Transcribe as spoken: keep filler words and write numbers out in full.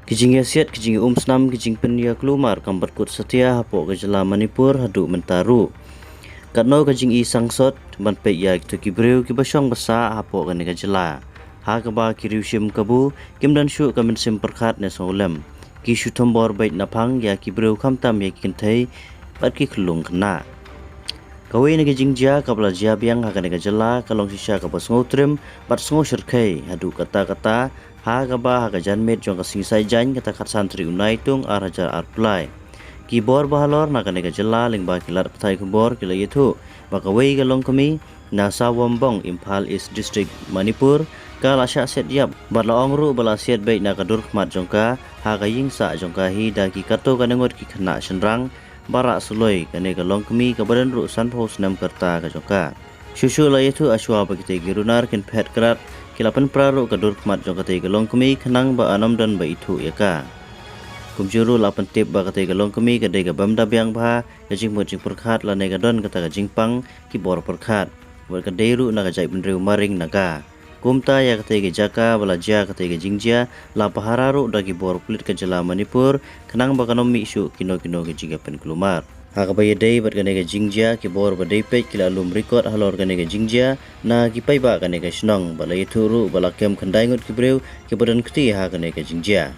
Ki jingïasiat, ki jingïaumsnam, ki jingpynïaklumar kam pat kut satia hapoh ka jylla Manipur haduh mynta ruh. Katno ka jingïasangsot ban peit ïa kito ki briew kiba shong ba sah hapoh kane ka jylla, ha kaba ki riewshim kabu kim don shuh ka mynsiem pyrkhat ne sngewlem. Ki shu thombor beit naphang ïa ki briew khamtam ïa ki kynthei bad ki khyllung khynnah. Kawei na ki jingjia kaba la jia biang ha kane ka jylla ka long shisha kaba sngewtriem bad sngewshyrkhei haduh katta katta, ha kaba ha ka janmiet jong ka sngi Saitjaiñ, kata khatsan tarik u Naitung ar hajar arphew lai, ki bor ba halor na kane ka jylla lyngba ki lad pathai khubor ki la ïathuh ba kawei ka longkmie na Sawombong, Imphal East District, Manipur, ka la shah siat ïap bad la ong ruh ba la siat beit na ka dur khmat jong ka ha ka ïing sah jong ka hi da ki katto katne ngut ki khynnah shynrang ba rah suloi. Kane ka longkmie kaba don ruh sanphew snem ka rta ka jong ka. Shuh shuh la ïathuh ha shuwa ba kitei ki runar kin phet krat, ki la pynpra ruh ka dur khmat jong katei ka longkmie khnang ba kan ym don ba ithuh ïa ka. Kumjuh ruh la pyntip ba katei ka longkmie ka dei kaba ym da biang bha ka jingmut jingpyrkhat lane ka don kata ka jingpang ki bor pyrkhat, bad ka dei ruh na ka jaitbynriew Maring Naga. Kumta ïa katei ka jaka ba la jia katei ka jingjia la pahara ruh da ki bor pulit ka jylla Manipur khnang ba kan ym mih shuh kino kino ki jingïapynkulmar. Ha kaba ïadei bad kane ka jingjia, ki bor ba dei peit ki la lum record halor kane ka jingjia na ki paidbah kane ka shnong bad la ïathuh ruh ba la kem khyndai ngut ki briew kiba don kti ha kane ka jingjia.